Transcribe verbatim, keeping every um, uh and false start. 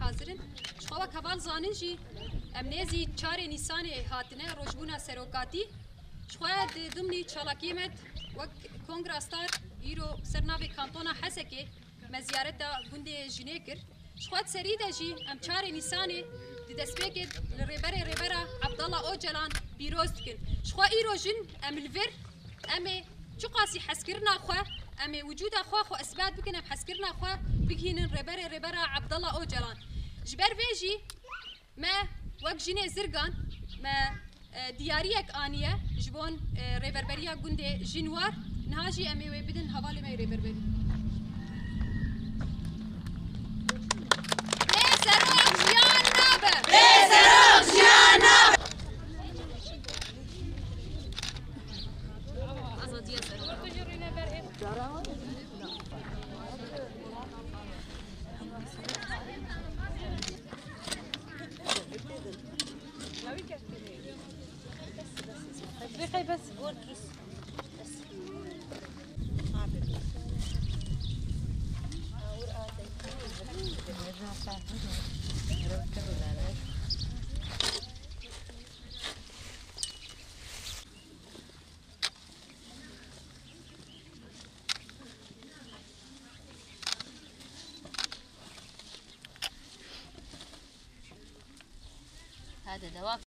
hazir in. Ji xwe wek heval zanin jî em nêzî çarê Nîsanê hatine rojbûna serokatî. Ji xwe di dimnî çalakiyê me wek Kongra Star îro ser navê Kantona Hesekê me ziyareta gundê Jinê kir. Ji xwe di serî de jî em çarê Nîsanê di destpêkê li rêberê Rêbera Abdallah Ocalan pîroz dikin. Ji xwe îro jin em li vir, em ê çiqasî hezkirina xwe, em ê wicûda xwe xwe isbat bikin, em hezkirina xwe bigihînin rêberê Rêbera Abdallah Ocalan. Ji ber vê jî me wek jinê Zirgan me, e, diyariyek aniye ji bon, e, rêverberiya gundê Jinwar. Niha jî em ê wê bidin hevalê me yê rêverberî. Bê serok jiyan nabe. Bê serok jiyan nabe. Azadiya serok. Hadi devam.